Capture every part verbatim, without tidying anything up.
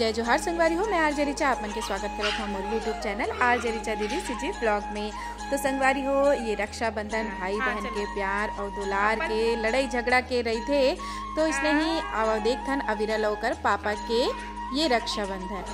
जय जोहार संगवारी हो, मैं आरजे रिचा, आप मन के स्वागत करत हूँ मोर YouTube चैनल आरजे रिचा दीदी सीजी ब्लॉग में। तो संगवारी हो, ये रक्षाबंधन भाई बहन के प्यार और दुलार के लड़ाई झगड़ा के रहिथे। तो इसने ही आवा देखथन अविरल ओकर पापा के ये रक्षाबंधन।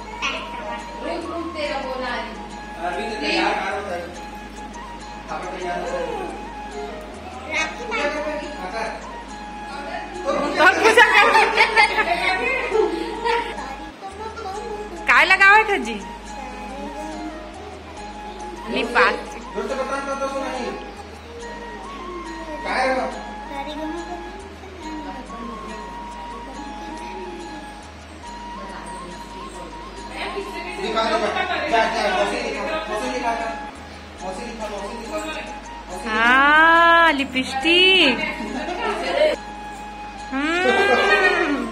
काय लगावत है जी? लिप बात। हाँ, लिपस्टिक। हम्म।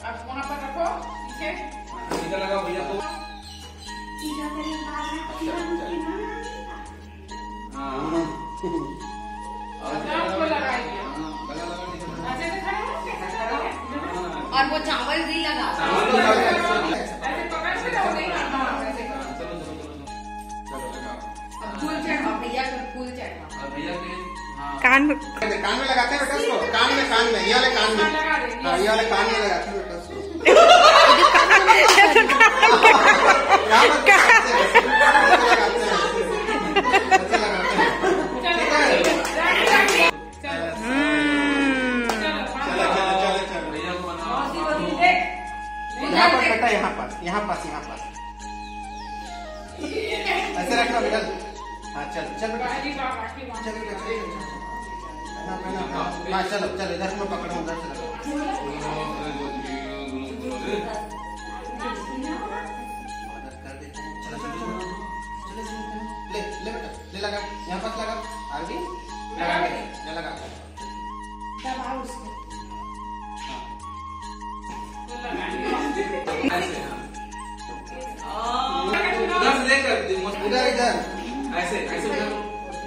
अब वहाँ पर रखो, पीछे। हाँ। और चावल भी लगा। अब फूल चढ़ा, भैया को फूल चढ़ा। कान में, कान में लगाते हैं बेटा इसको, कान में, कान में, ये वाले कान में। हाँ, ये वाले कान में लगाते हैं बेटा इसको। यहाँ पर बेटा, यहाँ पास, यहाँ पास, यहाँ पास। ऐसे रखना बेटा। हाँ, चल, चल बेटा। चल बेटा, चल, चल, चल। हाँ, चलो, चलो, इधर से मैं पकड़ूँ, उधर से लगाओ। मदद कर देते हैं। चलो, चलो, चलो। चलो, चलो, चलो। ले, ले बेटा, ले लगा। यहाँ पास लगा। आरवी, लगा दे, ले लगा। दबाओ उसको। हाँ। ऐसे, हाँ। उधर से लेकर, उधर, इधर। ऐसे, ऐसे उधर।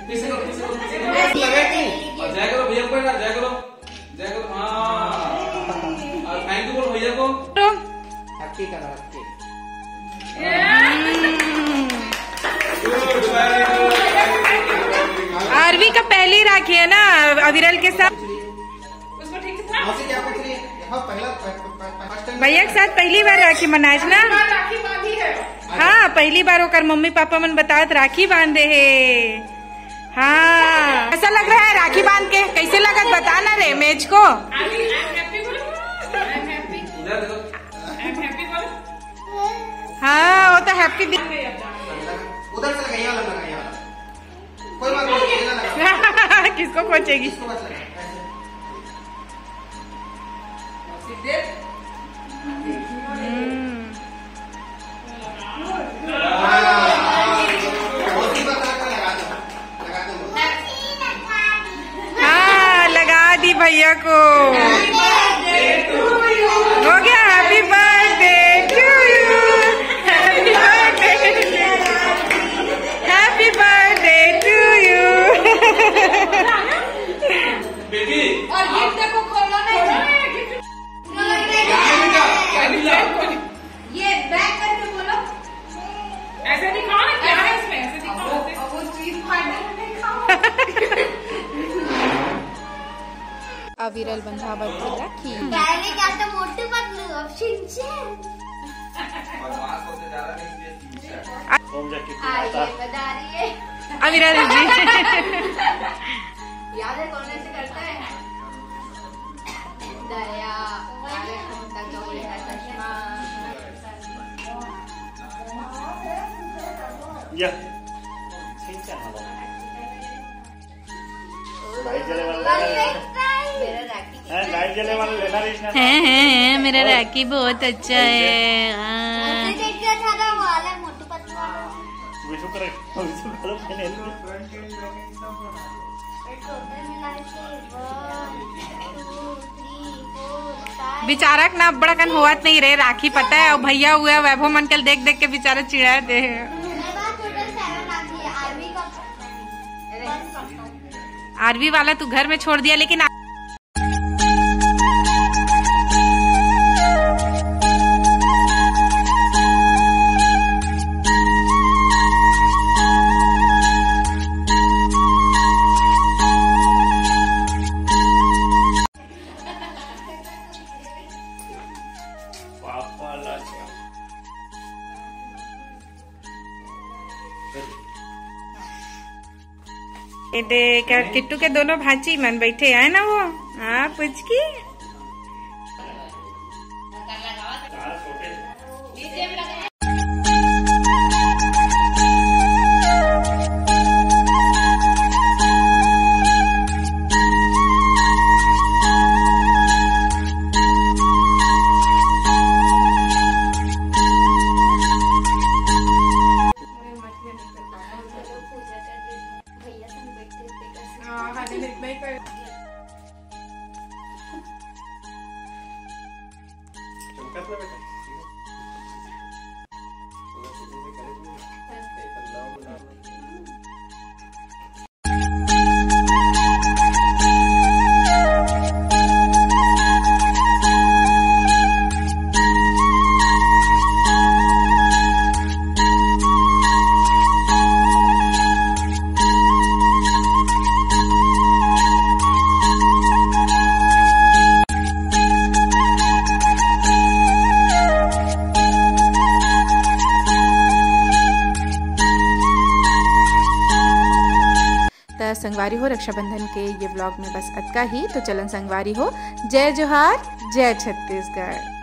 फिर से करो, फिर से करो, फिर से करो। लगा कि? और जय करो, भैया को पकड़ा, जय करो। जय करो, हाँ। और thank you बोलो भैया को। Happy करो, happy। आरवी का पहली राखी है ना अविरल के साथ। उसको ठीक से था? मौसी क्या पूछ रही है? हाँ, पहला, प-, प-, प-, first time। भैया के साथ पहली बार राखी मनाइस ना? पहली बार राखी बांधी है। हाँ, पहली बार ओकर मम्मी पापा मन बतात राखी बांधे हे। हाँ, कैसा लग रहा है राखी बांध के? कैसे लगत बता ना रे मेज को। अभी I'm happy बोलो। I'm happy। उधर देखो। I'm happy बोलो। हाँ, वो तो happy दि- उधर से लगाइए, वाला लगाइए, वाला। कोई बात नहीं, ये ना लगा। किसको खोजेगी? इसको मत लगा। ऐसे। हम्म। हाँ, लगा दी भैया को। हो गया, happy birthday to you, happy birthday, happy birthday to you। Baby, और गिफ्ट को खोलो ना। ये back करके बोलो। ऐसे दिखाओ ना, क्या है इसमें? ऐसे दिखाओ। अब वो, अब वो चीज फाड़ दे, दिखाओ। अविरल बंधावत हे राखी। पहले क्या तो मोटू पतलू, अब शिनचैन। बदमाश होते जा रहा है, इसलिए शिनचैन। हाँ, ये बता रही है। अविरल जी। याद है कौन ऐसे करता है? दया, अरे, हम तक तो उल्टा चश्मा। या। ठीक है ना बाबा। लाइट जले वाला है। मेरा राखी हैं, लाइट जले वाला लेना रही ना। हैं, हैं, हैं, मेरा राखी बहुत अच्छा है। हाँ। ऐसे देख के था ना, वो वाला मोटू पतलू वाला। विशु करे, विशु करो पहले। बेचारा के ना अब्बड़ अकन होवत नहीं रे राखी, पता है, और भैया हुआ वैभव मन के देख देख के बेचारा चिढ़ा दे। आरवी वाला तू घर में छोड़ दिया, लेकिन ए, कर किट्टू के दोनों भांची मन बैठे हैं ना वो। हाँ, पुचकी। हाँ, हाँ, नहीं, नहीं, नहीं, चमकत ना बेटा। त संगवारी हो, रक्षाबंधन के ये vlog में बस अतका ही। तो चलन संगवारी हो, जय जोहार, जय छत्तीसगढ़।